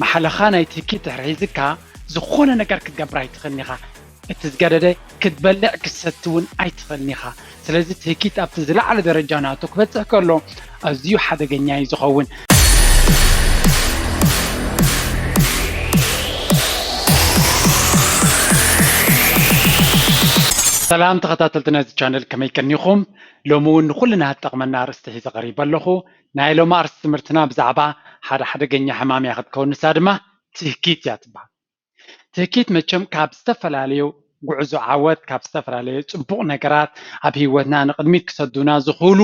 መሓለኻ ናይ ትህኪት ድሕሪ ሒዝካ ዝኾነ ነገር ክትገብር ኣይትኽእልን ኢኻ። እቲ ዝገደደ ክትበልዕ ክትሰቲ እውን ኣይትኽእልን ኢኻ። ስለዚ ትህኪት ኣብቲ ዝለዓለ ደረጃ ናቱ ክበጽሕ ከሎ ኣዝዩ ሓደገኛ እዩ ዝኸውን። ሰላም ተኸታተልቲ ናይዚ ቻነል፣ ከመይ ቀኒኹም? ሎሚ እውን ንኹልና ዝጠቕመና ኣርእስቲ ሒዘ ቀሪበ ኣለኹ። ናይ ሎሚ ኣርእስቲ ትምህርትና ብዛዕባ ሓደ ሓደገኛ ሕማም እያ ክትከውን፣ ንሳ ድማ ትህኪት እያ ትበሃል። ትህኪት መቸም ካብ ዝተፈላለዩ ጉዕዞ ዓወት፣ ካብ ዝተፈላለዩ ጽቡቕ ነገራት ኣብ ህይወትና ንቕድሚት ክሰዱና ዝኽእሉ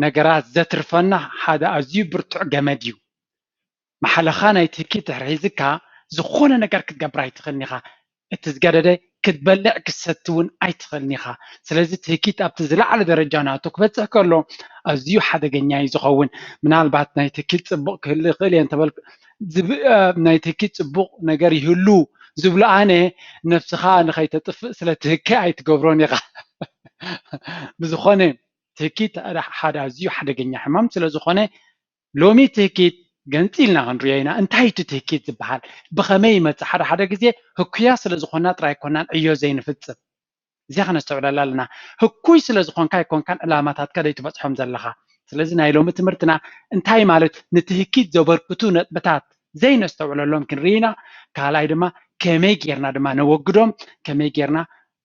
ነገራት ዘትርፈና ሓደ ኣዝዩ ብርቱዕ ገመድ እዩ። መሓለኻ ናይ ትህኪት ድሕሪ ሒዝካ ዝኾነ ነገር ክትገብር ኣይትኽእልን ኢኻ። እቲ ዝገደደ ክትበልዕ ክትሰቲ እውን ኣይትኽእልን ኢኻ። ስለዚ ትህኪት ኣብቲ ዝለዓለ ደረጃ ናቱ ክበጽሕ ከሎ ኣዝዩ ሓደገኛ እዩ ዝኸውን። ምናልባት ናይ ትህኪት ጽቡቕ ክህሉ ይኽእል እየ እንተበል ዝብ- እ፣ ናይ ትህኪት ጽቡቕ ነገር ይህሉ ዝብሉ ኣነ ነፍስኻ ንኸይተጥፍእ ስለ ትህከ ኣይትገብሮን ኢኻ። ብዝኾነ ትህኪት ሓደ ኣዝዩ ሓደገኛ ሕማም ስለ ዝኾነ ሎሚ ትህኪት ገንጺልና ክንሪኦ ኢና። እንታይ እቲ ትህኪት ዝበሃል? ብኸመይ ይመጽእ? ሓደ ሓደ ግዜ ህኩያ ስለ ዝኾንና ጥራይ ኮናን ዕዮ ዘይንፍጽም። እዚኣ ከነስተውዕለላ ኣለና። ህኩይ ስለ ዝኾንካ ኣይኮንካን ዕላማታትካ ዘይትበጽሖም ዘለኻ። ስለዚ ናይ ሎሚ ትምህርትና እንታይ ማለት ንትህኪት ዘበርክቱ ነጥብታት ዘይነስተውዕለሎም ክንርኢ ኢና። ካልኣይ ድማ ከመይ ጌርና ድማ ነወግዶም፣ ከመይ ጌርና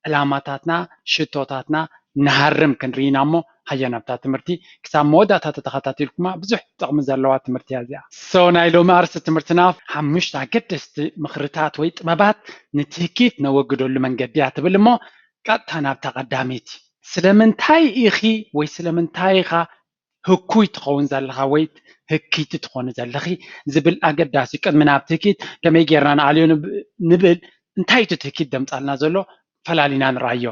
ዕላማታትና ሽቶታትና ንሃርም ክንርኢ ኢና። እሞ ሃየ ናብታ ትምህርቲ ክሳብ መወዳእታ ተተኸታቲልኩማ ብዙሕ ጥቕሚ ዘለዋ ትምህርቲ እያ እዚኣ። So ናይ ሎሚ ኣርእስቲ ትምህርትና ሓሙሽተ ኣገደስቲ ምኽርታት ወይ ጥበባት ንትህኪት ነወግደሉ መንገዲ እያ ትብል። እሞ ቀጥታ ናብታ ቀዳመይቲ፣ ስለምንታይ ኢኺ ወይ ስለምንታይ ኢኻ ህኩይ ትኸውን ዘለኻ ወይ ህክይቲ ትኾኒ ዘለኺ ዝብል ኣገዳሲ እዩ። ቅድሚ ናብ ትህኪት ከመይ ጌርና ንኣልዮ ንብ- ንብል እንታይ እቲ ትህኪት ደምጻልና ዘሎ ፈላሊና ንርኣዮ።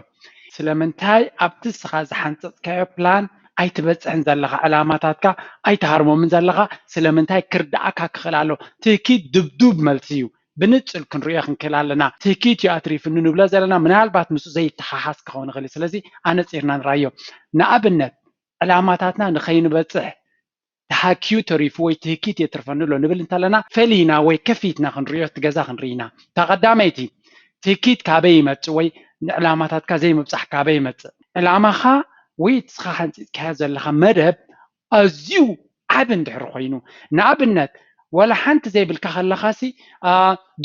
ስለምንታይ ኣብቲ ንስኻ ዝሓንጸጽካዮ ፕላን ኣይትበጽሕን ዘለኻ፣ ዕላማታትካ ኣይትሃርሞምን ዘለኻ ስለምንታይ ክርድኣካ ክኽእል ኣሎ። ትህኪት ድብዱብ መልሲ እዩ። ብንጽል ክንሪኦ ክንክእል ኣለና። ትህኪት እዩ ኣትሪፍኒ ንብሎ ዘለና ምናልባት ምስኡ ዘይተሓሓዝ ክኸውን ይኽእል እዩ። ስለዚ ኣነጺርና ንርኣዮ። ንኣብነት ዕላማታትና ንኸይንበጽሕ ተሃኪዩ ተሪፉ ወይ ትህኪት የትርፈኒ ኣሎ ንብል እንተለና ፈሊና ወይ ከፊትና ክንሪኦ እቲ ገዛ ክንርኢ ኢና። እታ ቀዳመይቲ ትህኪት ካበይ ይመጽእ ወይ ንዕላማታትካ ዘይምብጻሕ ካበይ ይመጽእ? ዕላማኻ ወይ እቲ ንስኻ ሓንጺጽካዮ ዘለኻ መደብ ኣዝዩ ዓቢ እንድሕር ኮይኑ፣ ንኣብነት ዋላ ሓንቲ ዘይብልካ ከለኻሲ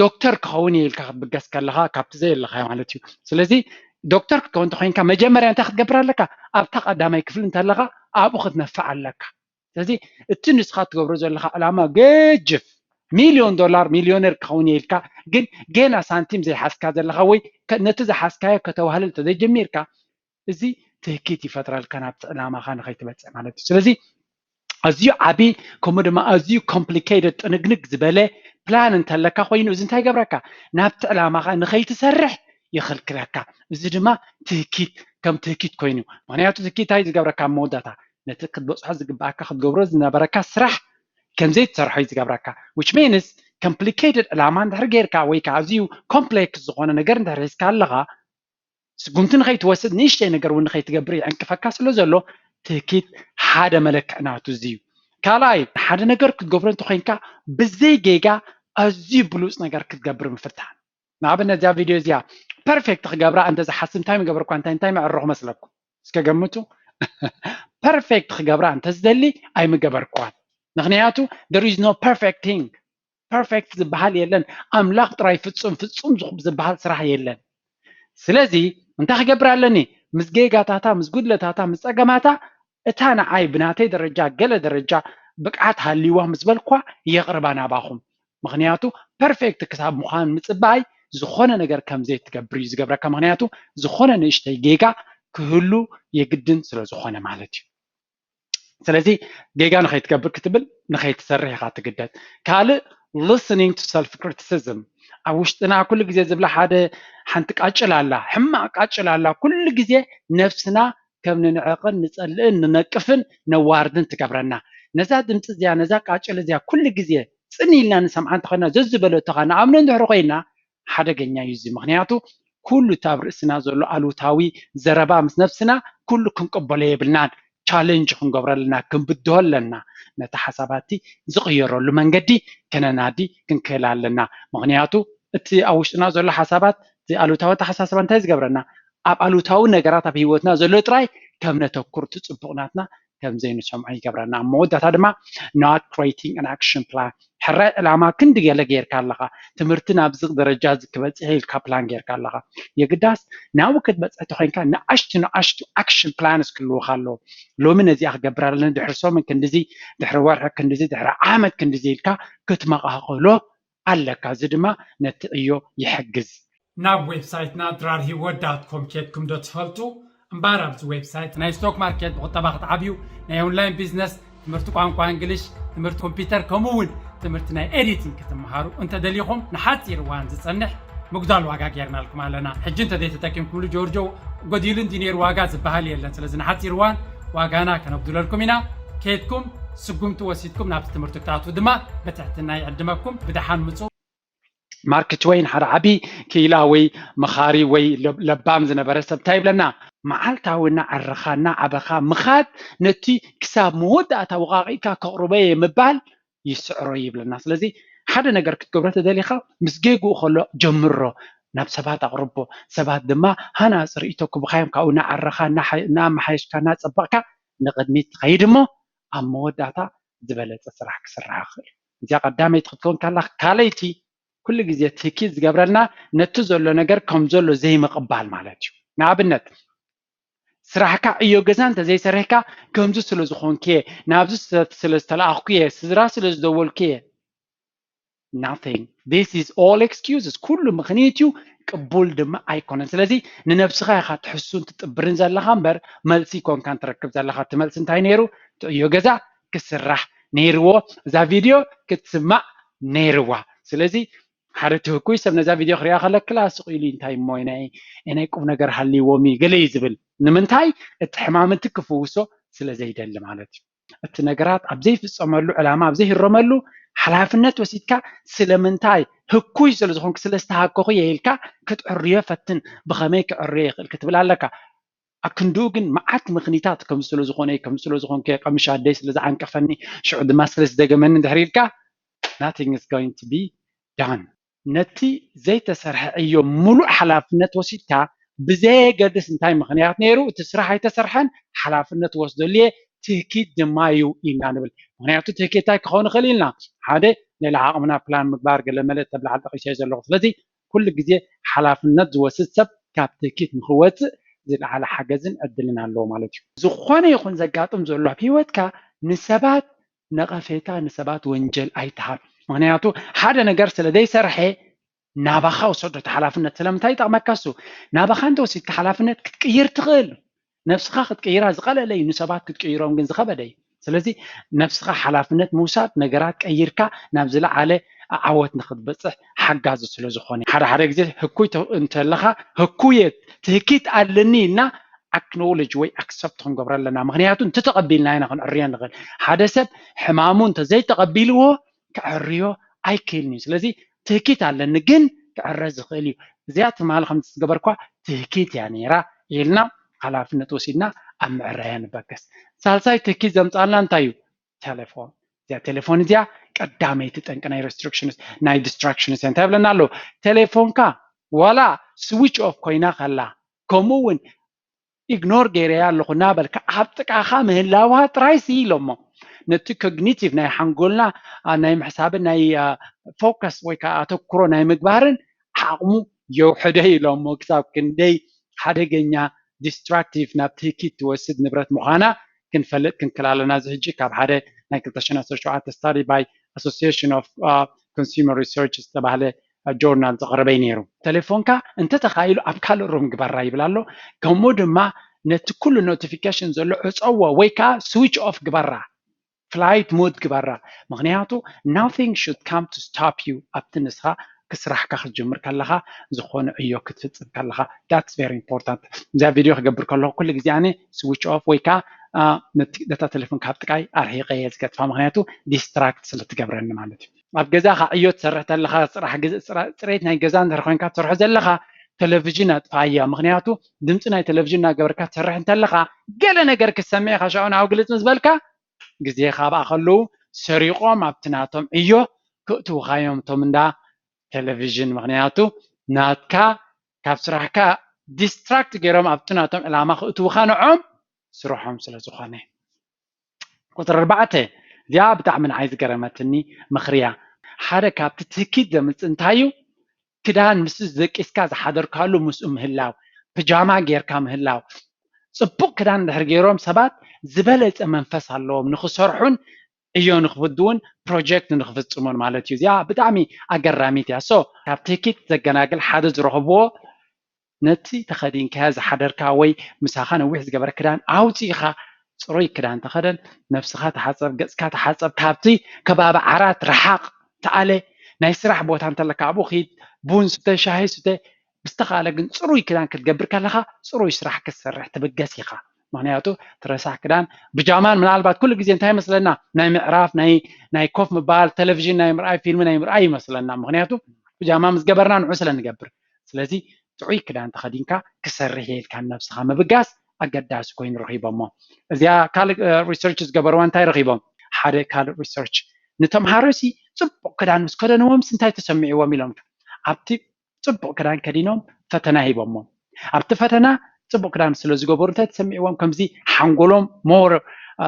ዶክተር ክኸውን እየ ኢልካ ክትብገስ ከለኻ ካብቲ ዘየለኻዮ ማለት እዩ። ስለዚ ዶክተር ክትከውን እንተኮይንካ መጀመርያ እንታይ ክትገብር ኣለካ? ኣብታ ቀዳማይ ክፍሊ እንተለኻ ኣብኡ ክትነፍዕ ኣለካ። ስለዚ እቲ ንስኻ ትገብሮ ዘለኻ ዕላማ ገጅፍ ሚልዮን ዶላር ሚልዮነር ክኸውን እየ ኢልካ ግን ገና ሳንቲም ዘይሓዝካ ዘለኻ ወይ ከ- ነቲ ዝሓዝካዮ ከተዋህልል ተዘይጀሚርካ እዚ ትህኪት ይፈጥረልካ ናብቲ ዕላማኻ ንኸይትበፅሕ ማለት እዩ። ስለዚ ኣዝዩ ዓቢ ከምኡ ድማ ኣዝዩ ኮምፕሊኬትድ ጥንግንግ ዝበለ ፕላን እንተለካ ኮይኑ እዚ እንታይ ይገብረካ? ናብቲ ዕላማኻ ንኸይትሰርሕ ይኽልክለካ። እዚ ድማ ትህኪት ከም ትህኪት ኮይኑ ምክንያቱ ትህኪት እንታይ ዝገብረካ ኣብ መወዳእታ ነቲ ክትበፅሖ ዝግባኣካ ክትገብሮ ዝነበረካ ስራሕ ከምዘይትሰርሖ እዩ ዝገብረካ። Which means ኮምፕሊኬትድ ዕላማ እንድሕር ጌርካ ወይ ከዓ ኣዝዩ ኮምፕሌክስ ዝኾነ ነገር እንድሕር ሒዝካ ኣለኻ ስጉምቲ ንኸይትወስድ ንእሽተይ ነገር እውን ንኸይትገብር ይዕንቅፈካ ስለ ዘሎ ትህኪት ሓደ መለክዕ ናቱ እዚ እዩ። ካልኣይ ሓደ ነገር ክትገብሮ እንተኮይንካ ብዘይ ጌጋ ኣዝዩ ብሉፅ ነገር ክትገብር ምፍታን። ንኣብነት እዚኣ ቪድዮ እዚኣ ፐርፌክት ክገብራ እንተ ዝሓስብ እንታይ ምገበርኳ እንታይ እንታይ መዕረኹ መስለኩም? እስከ ገምቱ። ፐርፌክት ክገብራ እንተ ዝደሊ ኣይምገበርኳን። ምክንያቱ there is no perfect thing። ፐርፌክት ዝበሃል የለን። ኣምላኽ ጥራይ ፍጹም ፍጹም ዝኹ- ዝበሃል ስራሕ የለን። ስለዚ እንታይ ክገብር ኣለኒ? ምስ ጌጋታታ ምስ ጉድለታታ ምስ ጸገማታ እታ ንዓይ ብናተይ ደረጃ ገለ ደረጃ ብቅዓት ሃልይዋ ምስ በልኳ የቕርባ ናባኹም። ምክንያቱ ፐርፌክት ክሳብ ምዃን ምጽባይ ዝኾነ ነገር ከም ዘይትገብር እዩ ዝገብረካ። ምክንያቱ ዝኾነ ንእሽተይ ጌጋ ክህሉ የግድን ስለ ዝኾነ ማለት እዩ። ስለዚ ጌጋ ንኸይትገብር ክትብል ንኸይትሰርሕ ኢኻ ትግደድ። ካልእ listening to self criticism ኣብ ውሽጥና ኩሉ ግዜ ዝብላ ሓደ ሓንቲ ቃጭል ኣላ፣ ሕማቕ ቃጭል ኣላ። ኩሉ ግዜ ነብስና ከም ንንዕቕን ንጸልእን ንነቅፍን ነዋርድን ትገብረና። ነዛ ድምፂ እዚኣ ነዛ ቃጭል እዚኣ ኩሉ ግዜ ጽን ኢልና ንሰምዓ እንተኾይና ዘዝበለቶ ኸዓ ንኣምኖ እንድሕር ኮይና ሓደገኛ እዩ እዚ። ምክንያቱ ኩሉ እቲ ኣብ ርእስና ዘሎ ኣሉታዊ ዘረባ ምስ ነብስና ኩሉ ክንቅበሎ የብልናን። ቻለንጅ ክንገብሮ ኣለና፣ ክንብድሆ ኣለና። ነቲ ሓሳባቲ ዝቕየረሉ መንገዲ ከነናዲ ክንክእል ኣለና። ምኽንያቱ እቲ ኣብ ውሽጥና ዘሎ ሓሳባት፣ እቲ ኣሉታዊ ኣተሓሳስባ እንታይ ዝገብረና? ኣብ ኣሉታዊ ነገራት ኣብ ህይወትና ዘሎ ጥራይ ከም ነተኩር፣ እቲ ጽቡቕ ናትና ከም ዘይንሰምዖ ይገብረና። ኣብ መወዳእታ ድማ not creating an action plan፣ ሕራይ ዕላማ ክንዲ ገለ ጌርካ ኣለኻ፣ ትምህርቲ ናብዚ ደረጃ እዚ ክበጽሕ ኢልካ ፕላን ጌርካ ኣለኻ። የግዳስ ናብኡ ክትበጽሕ ተኾይንካ ንኣሽቱ ንኣሽቱ ኣክሽን ፕላንስ ክህልውኻ ኣለዎ። ሎሚ ነዚኣ ክገብር ኣለኒ፣ ድሕሪ ሰሙን ክንድዚ፣ ድሕሪ ወርሒ ክንድዚ፣ ድሕሪ ዓመት ክንድዚ ኢልካ ክትመቓቕሎ ኣለካ። እዚ ድማ ነቲ ዕዮ ይሕግዝ። ናብ ዌብሳይትና ድራር ህይወት ዳት ኮም ኬድኩም ዶ ትፈልጡ? እምበኣር ኣብዚ ዌብሳይት ናይ ስቶክ ማርኬት፣ ብቁጠባ ክትዓብዩ፣ ናይ ኦንላይን ቢዝነስ፣ ትምህርቲ ቋንቋ እንግሊሽ፣ ትምህርቲ ኮምፒውተር፣ ከምኡ እውን ትምህርቲ ናይ ኤዲቲንግ ክትመሃሩ እንተደሊኹም፣ ንሓፂር እዋን ዝፀንሕ ምጉዳል ዋጋ ጌርናልኩም ኣለና። ሕጂ እንተዘይተጠቂምኩምሉ፣ ጆርጆ ጎዲሉ እንዲ ነይሩ ዋጋ ዝበሃል የለን። ስለዚ ንሓፂር እዋን ዋጋና ከነጉድለልኩም ኢና። ኬድኩም ስጉምቲ ወሲድኩም ናብቲ ትምህርቲ ክትኣትዉ ድማ ብትሕትና ይዕድመኩም። ብደሓን ምፁ። ማርክ ትወይን ሓደ ዓቢ ክኢላ ወይ መኻሪ ወይ ለብ-፣ ለባም ዝነበረ ሰብ እንታይ ይብለና? መዓልታዊ እናዓረኻ እናዓበኻ ምኻድ ነቲ ክሳብ መወዳእታ ወቓቒካ ከቕርቦ እየ ምባል ይስዕሮ ይብለና። ስለዚ ሓደ ነገር ክትገብሮ ተደሊኻ ምስ ጌግኡ ከሎ ጀምሮ፣ ናብ ሰባት ኣቕርቦ። ሰባት ድማ ሃናፂ ርእይቶ ክቡኻዮም ካብኡ እናዓረኻ እናሓ-፣ እናመሓየሽካ እናፀበቕካ ንቕድሚት ትኸይድ እሞ ኣብ መወዳእታ ዝበለፀ ስራሕ ክስራሕ ይኽእል እዩ። እዚኣ ቀዳመይቲ ክትከውን ካላ፣ ካልኣይቲ ኩሉ ግዜ ትህኪት ዝገብረልና ነቲ ዘሎ ነገር ከም ዘሎ ዘይምቕባል ማለት እዩ። ንኣብነት ስራሕካ ዕዮ ገዛ እንተዘይሰሪሕካ ከምዚ ስለ ዝኾንኩ እየ፣ ናብዚ ስለ ዝተለኣኽኩ እየ፣ ስድራ ስለ ዝደወልኩ እየ። Nothing. This is all excuses. ኩሉ ምኽንያት እዩ፣ ቅቡል ድማ ኣይኮነን። ስለዚ ንነብስኻ ኢኻ ትሕሱን ትጥብርን ዘለኻ እምበር መልሲ ኮንካን ትረክብ ዘለኻ። እቲ መልሲ እንታይ ነይሩ? እቲ ዕዮ ገዛ ክስራሕ ነይርዎ፣ እዛ ቪድዮ ክትስማዕ ነይርዋ። ስለዚ ሓደ ትህኩይ ሰብ ነዛ ቪድዮ ክሪኣ ከለክላ ስቕ ኢሉ እንታይ እሞ ናይ ናይ ቁም ነገር ሃልይዎም እዩ ገለ እዩ ዝብል። ንምንታይ? እቲ ሕማም እቲ ክፍውሶ ስለ ዘይደሊ ማለት እዩ። እቲ ነገራት ኣብ ዘይፍጸመሉ፣ ዕላማ ኣብ ዘይህረመሉ ሓላፍነት ወሲድካ፣ ስለምንታይ ህኩይ ስለ ዝኾንኩ፣ ስለ ዝተሃከኹ እየ ኢልካ ክትዕርዮ ፈትን። ብኸመይ ክዕርዮ ይኽእል ክትብል ኣለካ። ኣክንድኡ ግን መዓት ምኽኒታት ከም ስለ ዝኾነ፣ ከም ስለ ዝኾንኩ፣ ቀምሽ ኣደይ ስለ ዝዓንቀፈኒ፣ ሽዑ ድማ ስለ ዝደገመኒ እንድሕር ኢልካ፣ nothing is going to be done። ነቲ ዘይተሰርሐ ዕዮ ምሉእ ሓላፍነት ወሲድካ፣ ብዘየገድስ እንታይ ምኽንያት ነይሩ እቲ ስራሕ ኣይተሰርሐን፣ ሓላፍነት ወስደሉ እየ፣ ትህኪት ድማ እዩ ኢና ንብል። ምኽንያቱ ትህኪት እንታይ ክኸውን ይኽእል ኢልና፣ ሓደ ሌላ ዓቕምና ፕላን ምግባር፣ ገለ መለ ተብላዓል ጠቒሰዮ ዘለኹ። ስለዚ ኩሉ ግዜ ሓላፍነት ዝወስድ ሰብ ካብ ትህኪት ንኽወፅእ ዝለዓለ ሓገዝን ዕድልን ኣለዎ ማለት እዩ። ዝኾነ ይኹን ዘጋጥም ዘሎ ኣብ ህይወትካ ንሰባት ነቐፌታ፣ ንሰባት ወንጀል ኣይትሃብ። ምኽንያቱ ሓደ ነገር ስለ ዘይሰርሐ ናባኻ ውሰዶ እቲ ሓላፍነት። ስለምንታይ ይጠቕመካ እሱ? ናባኻ እንተወሲድካ ሓላፍነት ክትቅይር ትኽእል። ነብስኻ ክትቅይራ ዝቐለለ እዩ፣ ንሰባት ክትቅይሮም ግን ዝኸበደ እዩ። ስለዚ ነብስኻ ሓላፍነት ምውሳድ ነገራት ቀይርካ ናብ ዝለዓለ ዓወት ንክትበፅሕ ሓጋዚ ስለ ዝኾነ። ሓደ ሓደ ግዜ ህኩይ ተ-፣ እንተለኻ ህኩየ ትህኪት ኣለኒ ኢልና ኣክኖሎጅ ወይ ኣክሰፕት ክንገብሮ ኣለና። ምኽንያቱ እንተተቐቢልና ኢና ክንዕርዮ ንኽእል። ሓደ ሰብ ሕማሙ እንተዘይተቐቢልዎ ክዕርዮ ኣይክእልን እዩ። ስለዚ ትህኪት ኣለኒ ግን ክዕረ ዝኽእል እዩ። እዚኣ ትማሊ ከምቲ ዝገበርኳ ትህኪት እያ ነይራ ኢልና ሓላፍነት ወሲድና ኣብ ምዕራያ ንበገስ። ሳልሳይ ትህኪት ዘምፃልና እንታይ እዩ? ቴሌፎን። እዚኣ ቴሌፎን እዚኣ ቀዳመይቲ ጠንቂ ናይ ሪስትሪክሽንስ፣ ናይ ዲስትራክሽንስ እንታይ ይብለና ኣሎ? ቴሌፎንካ ዋላ ስዊች ኦፍ ኮይና ከላ፣ ከምኡ እውን ኢግኖር ገይረያ ኣለኹ እናበልካ ኣብ ጥቃኻ ምህላዋ ጥራይ ሲ ኢሎሞ። ነቲ ኮግኒቲቭ ናይ ሓንጎልና፣ አ፣ ናይ ምሕሳብን ናይ፣ አ፣ ፎከስ ወይ ከዓ ኣተኩሮ ናይ ምግባርን ዓቕሙ የውሕደ ኢሎሞ። ክሳብ ክንደይ ሓደገኛ ዲስትራክቲቭ ናብ ትህኪት ትወስድ ንብረት ምዃና ክንፈልጥ ክንክእል ኣለና። እዚ ሕጂ ካብ ሓደ ናይ ክልተ ሽሕን ዓሰርተ ሸውዓተ study by Association of, uh, Consumer Research ዝተባህለ ጆርናል ዝቐረበ እዩ ነይሩ። ቴሌፎንካ እንተተኻኢሉ ኣብ ካልእ ሩም ግበራ ይብል ኣሎ። ከምኡ ድማ ነቲ ኩሉ ኖቲፊኬሽን ዘሎ ዕፀዎ ወይ ከዓ ስዊች ኦፍ ግበራ፣ ፍላይት ሙድ ግበራ። ምኽንያቱ nothing should come to stop you ኣብቲ ንስኻ ክስራሕካ ክትጅምር ከለኻ፣ ዝኾነ ዕዮ ክትፍፅም ከለኻ። That's very important። እዛ ቪድዮ ክገብር ከለኹ ኩሉ ግዜ ኣነ ስዊች ኦፍ ወይ ከዓ፣ አ፣ ነቲ፣ ነታ ቴሌፎን ካብ ጥቃይ ኣርሒቀ እየ ዝገጥፋ፣ ምኽንያቱ ዲስትራክት ስለ ትገብረኒ ማለት እዩ። ኣብ ገዛኻ ዕዮ ትሰርሕ ተለኻ፣ ስራሕ ግዝ-፣ ስራ-፣ ፅሬት ናይ ገዛ እንድሕር ኮይንካ ትሰርሖ ዘለኻ፣ ቴሌቪዥን ኣጥፋያ። ምክንያቱ ድምፂ ናይ ቴሌቪዥን እናገበርካ ትሰርሕ እንተለካ ገለ ነገር ክትሰምዕ ኢካ። ሻዑ ናብ ግልፅ ምስ በልካ ግዜካ ኣብኣ ከለዉ ሰሪቆም ኣብቲ ናቶም ዕዮ ክእትውካ እዮም እቶም እንዳ ቴሌቪዥን። ምክንያቱ ናትካ ካብ ስራሕካ ዲስትራክት ገይሮም ኣብቲ ናቶም ዕላማ ክእትውካ ንዖም ስርሖም ስለ ዝኾነ። ቁፅሪ ኣርባዕተ፣ እዚኣ ብጣዕሚ ንዓይ ዝገረመትኒ ምኽሪ እያ። ሓደ ካብቲ ትህኪት ዘምፅእ እንታይ እዩ? ክዳን ምስ ደቂስካ ዝሓደርካሉ ምስኡ ምህላው፣ ፕጃማ ጌርካ ምህላው። ፅቡቕ ክዳን እንድሕር ገይሮም ሰባት ዝበለፀ መንፈስ ኣለዎም ንክሰርሑን ዕዮ ንክፍድውን ፕሮጀክት ንክፍፅሙን ማለት እዩ። እዚኣ ብጣዕሚ ኣገራሚት እያ። ሶ ካብ ትህኪት ዘገላግል ሓደ ዝረኸብዎ ነቲ ተኸዲንካዮ ዝሓደርካ ወይ ምሳኻ ነዊሕ ዝገበረ ክዳን ኣውፂእኻ ፅሩይ ክዳን ተኸደን፣ ነብስኻ ተሓፀብ፣ ገፅካ ተሓፀብ፣ ካብቲ ከባቢ ዓራት ረሓቕ፣ ተኣለ፣ ናይ ስራሕ ቦታ እንተለካ ኣብኡ ኺድ፣ ቡን ስተ፣ ሻሂ ስተ፣ ብዝተኻለ ግን ፅሩይ ክዳን ክትገብር ከለኻ ፅሩይ ስራሕ ክትሰርሕ ትብገስ ኢኻ። ምክንያቱ እቲ ረሳሕ ክዳን ብጃማን ምናልባት ኩሉ ግዜ እንታይ ይመስለና ናይ ምዕራፍ ናይ ናይ ኮፍ ምባል ቴሌቪዥን ናይ ምርኣይ ፊልም ናይ ምርኣይ ይመስለና ምክንያቱ ብጃማ ምስ ገበርና ንዑ ስለ ንገብር ስለዚ ጥዑይ ክዳን ተኸዲንካ ክሰርሕ እየ ኢልካ ንነብስኻ ምብጋስ ኣገዳሲ ኮይኑ ረኺቦሞ። እዚኣ ካልእ ሪሰርች ዝገበርዋ እንታይ ረኺቦም? ሓደ ካልእ ሪሰርች ንተምሃሮ ሲ ፅቡቕ ክዳን ምስ ከደንዎም ሲ እንታይ ተሰሚዕዎም ኢሎም ኣብቲ ፅቡቕ ክዳን ከዲኖም ፈተና ሂቦሞም። ኣብቲ ፈተና ፅቡቕ ክዳን ስለ ዝገበሩ እንታይ ተሰሚዕዎም? ከምዚ ሓንጎሎም ሞር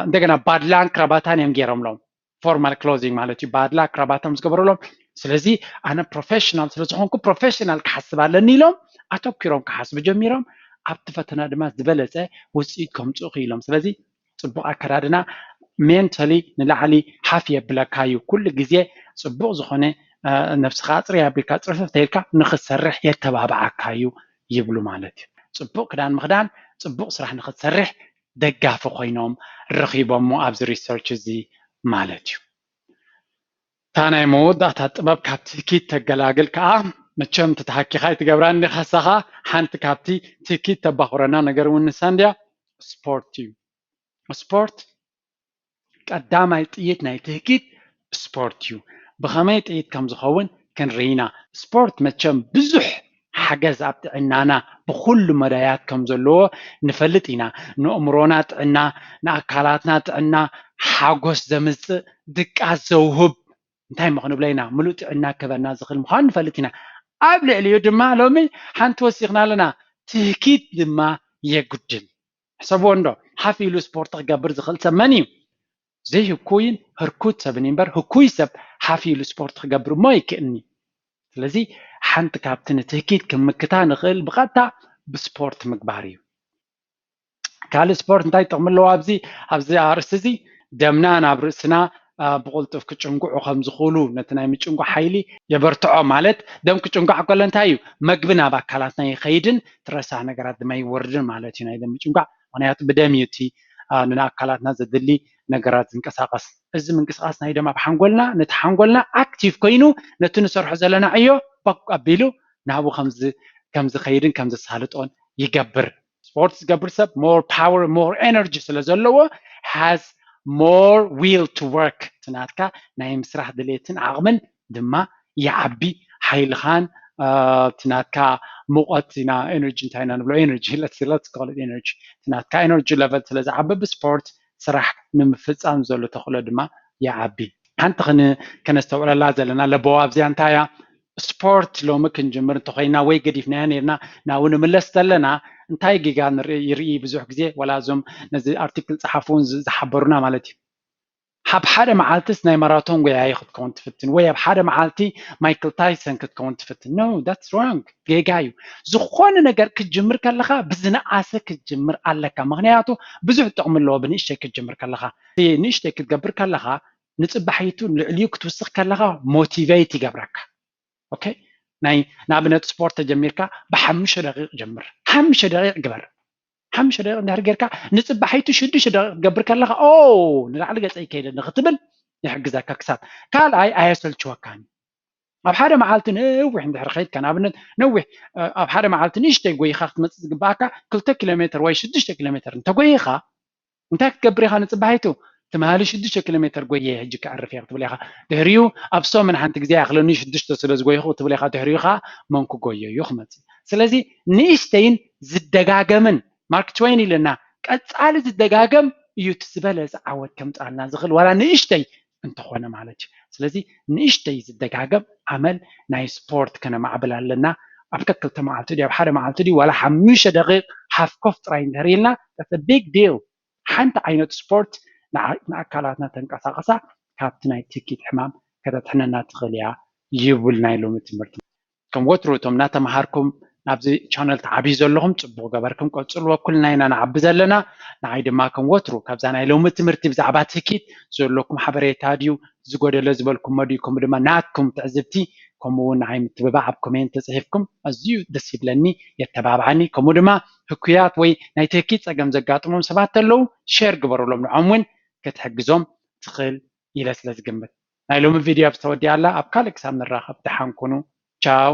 እንደገና ባድላን ክራባታን እዮም ገይሮምሎም። ፎርማል ክሎዚንግ ማለት እዩ። ባድላ ክራባታ ምስ ገበሩሎም ስለዚ ኣነ ፕሮፌሽናል ስለ ዝኾንኩ ፕሮፌሽናል ክሓስብ ኣለኒ ኢሎም ኣተኪሮም ክሓስቡ ጀሚሮም። ኣብቲ ፈተና ድማ ዝበለፀ ውፅኢት ከምፅኡ ክኢሎም። ስለዚ ፅቡቕ ኣከዳድና ሜንታሊ ንላዕሊ ሓፍ የብለካ እዩ። ኩሉ ግዜ ፅቡቕ ዝኾነ ነብስኻ ኣፅርይ ኣቢልካ ፅርፍፍ ተይልካ ንኽትሰርሕ የተባብዓካ እዩ ይብሉ ማለት እዩ። ፅቡቕ ክዳን ምኽዳን ፅቡቕ ስራሕ ንኽትሰርሕ ደጋፊ ኮይኖም ረኺቦሞ ኣብዚ ሪሰርች እዚ ማለት እዩ። እታ ናይ መወዳእታ ጥበብ ካብ ትህኪት ተገላግል ከዓ መቸም ተተሃኪኻ ኣይትገብራን ዲኻ ንሳኻ ሓንቲ ካብቲ ትህኪት ተባኹረና ነገር እውን ንሳ እንድያ ስፖርት እዩ። ስፖርት ቀዳማይ ጥይት ናይ ትህኪት ስፖርት እዩ። ብኸመይ ጥይት ከም ዝኸውን ክንርኢ ኢና። ስፖርት መቸም ብዙሕ ሓገዝ ኣብ ጥዕናና ብኩሉ መዳያት ከም ዘለዎ ንፈልጥ ኢና። ንእምሮና ጥዕና፣ ንኣካላትና ጥዕና፣ ሓጎስ ዘምፅእ፣ ድቃስ ዘውህብ እንታይ እሞ ክንብሎ ኢና ምሉእ ጥዕና ክህበና ዝኽእል ምዃኑ ንፈልጥ ኢና። ኣብ ልዕሊኡ ድማ ሎሚ ሓንቲ ወሲኽና ኣለና፣ ትህኪት ድማ የጉድል። ሕሰብዎ እንዶ ሓፍ ኢሉ ስፖርት ክገብር ዝኽእል ሰብ መን እዩ? ዘይህኩይን ህርኩት ሰብን እምበር ህኩይ ሰብ ሓፍ ኢሉ ስፖርት ክገብር እሞ ኣይክእልኒ። ስለዚ ሓንቲ ካብቲ ንትህኪት ክምክታ ንኽእል ብቐጥታ ብስፖርት ምግባር እዩ። ካልእ ስፖርት እንታይ ጥቕሚ ኣለዎ? ኣብዚ ኣብዚ ኣርእስቲ እዚ ደምና ናብ ርእስና ብቕልጡፍ ክጭንጉዑ ከም ዝኽእሉ ነቲ ናይ ምጭንጓዕ ሓይሊ የበርትዖ። ማለት ደም ክጭንጓዕ ከሎ እንታይ እዩ? መግቢ ናብ ኣካላትና ይኸይድን ትረሳሕ ነገራት ድማ ይወርድን ማለት እዩ ናይ ደም ምጭንጓዕ። ምክንያቱ ብደም እዩ እቲ ንኣካላትና ዘድሊ ነገራት ዝንቀሳቐስ። እዚ ምንቅስቃስ ናይ ደም ኣብ ሓንጎልና ነቲ ሓንጎልና ኣክቲቭ ኮይኑ ነቲ ንሰርሖ ዘለና ዕዮ ቦግ ኣቢሉ ናብኡ ከም ዝኸይድን ከም ዘሳልጦን ይገብር። ስፖርት ዝገብር ሰብ more power more energy ስለ ዘለዎ has more will to work እቲ ናትካ ናይ ምስራሕ ድሌትን ዓቕምን ድማ ይዓቢ። ሓይልኻን እቲ ናትካ ሙቐት ኢና ኤነርጂ እንታይ ኢና ንብሎ ኤነርጂ let's call it energy እቲ ናትካ ኤነርጂ ለቨል ስለ ዝዓቢ ብስፖርት ስራሕ ንምፍፃም ዘሎ ተኽእሎ ድማ ይዓቢ። ሓንቲ ከነስተውዕለላ ዘለና ለበዋ ኣብዚኣ እንታይ እያ? ስፖርት ሎሚ ክንጅምር እንተኮይና ወይ ገዲፍናዮ ነርና ናብኡ ንምለስ ዘለና እንታይ ጌጋ ንርኢ ይርኢ ብዙሕ ግዜ ወላ እዞም ነዚ ኣርቲክል ፀሓፉ እውን ዝሓበሩና ማለት እዩ። ኣብ ሓደ መዓልትስ ናይ ማራቶን ጎያይ ክትከውን ትፍትን ወይ ኣብ ሓደ መዓልቲ ማይክል ታይሰን ክትከውን ትፍትን no that's wrong ጌጋ እዩ። ዝኾነ ነገር ክትጅምር ከለካ ብዝነኣሰ ክትጅምር ኣለካ ምክንያቱ ብዙሕ ጥቕሚ ኣለዎ ብንእሽተይ ክትጅምር ከለካ ንእሽተይ ክትገብር ከለካ ንፅባሒቱ ንልዕሊኡ ክትውስኽ ከለኻ ሞቲቬት ይገብረካ። ኦኬ ናይ ንኣብነት ስፖርት ተጀሚርካ ብሓሙሽተ ደቂቕ ጀምር። ሓሙሽተ ደቂቕ ግበር። ሓሙሽተ ደቂቕ እንድሕር ጌርካ ንፅባሒቱ ሽዱሽተ ደቂቕ ትገብር ከለኻ ኦ ንላዕሊ ገፀይ ከይደ ንክትብል ይሕግዘካ። ክሳብ ካልኣይ ኣየሰልችወካን ኣብ ሓደ መዓልቲ ነዊሕ እንድሕር ከይድካ ንኣብነት ነዊሕ ኣብ ሓደ መዓልቲ ንእሽተይ ጎይኻ ክትመፅእ ዝግባኣካ ክልተ ኪሎ ሜትር ወይ ሽዱሽተ ኪሎ ሜትር እንተጎይኻ እንታይ ክትገብር ኢኻ ንፅባሒቱ ትማሊ ሽዱሽተ ኪሎ ሜትር ጎየ ሕጂ ከዕርፍ እየ ክትብል ኢኻ ድሕሪኡ ኣብ ሰሙን ሓንቲ ግዜ ይኣኽለኒ ሽዱሽተ ስለ ዝጎይኹ ክትብል ኢኻ ድሕሪኡ ኸዓ መን ክጎዮ እዩ ክመፅእ ስለዚ ንእሽተይን ዝደጋገምን ማርክ ትወይን ኢለና ቀፃሊ ዝደጋገም እዩ እቲ ዝበለፀ ዓወት ከምፃልና ዝኽእል ዋላ ንእሽተይ እንተኾነ ማለት እዩ። ስለዚ ንእሽተይ ዝደጋገም ኣመል ናይ ስፖርት ከነማዕብል ኣለና። ኣብ ከክልተ መዓልቲ ድዩ ኣብ ሓደ መዓልቲ ድዩ ዋላ ሓሙሽተ ደቂቕ ሃፍኮፍ ጥራይ እንድሕር ኢልና ቢግ ዲል ሓንቲ ዓይነት ስፖርት ንኣካላትና ተንቀሳቐሳ ካብቲ ናይ ትኪት ሕማም ከተድሕነና ትኽእል እያ ይብል ናይ ሎሚ ትምህርቲ። ከም ወትሩ እቶም እናተምሃርኩም ናብዚ ቻነል ተዓብዩ ዘለኹም ፅቡቕ ገበርኩም ቀፅልዎ። ኩልና ኢና ንዓቢ ዘለና። ንዓይ ድማ ከም ወትሩ ካብዛ ናይ ሎሚ ትምህርቲ ብዛዕባ ትኪት ዘለኩም ሓበሬታ ድዩ ዝጎደለ ዝበልኩሞ ድዩ ከምኡ ድማ ናትኩም ትዕዝብቲ ከምኡ እውን ንዓይ ምትብባዕ ኣብ ኮሜንት ተፅሒፍኩም ኣዝዩ ደስ ይብለኒ፣ የተባብዓኒ። ከምኡ ድማ ህኩያት ወይ ናይ ትኪት ፀገም ዘጋጥሞም ሰባት ተለዉ ሼር ግበሩሎም፣ ንዖም እውን ክትሕግዞም ትኽእል ኢለ ስለ ዝግምት። ናይ ሎሚ ቪድዮ ኣብ ዝተወዲኣላ ኣብ ካልእ ክሳብ ንራኸብ ደሓን ኩኑ። ቻው።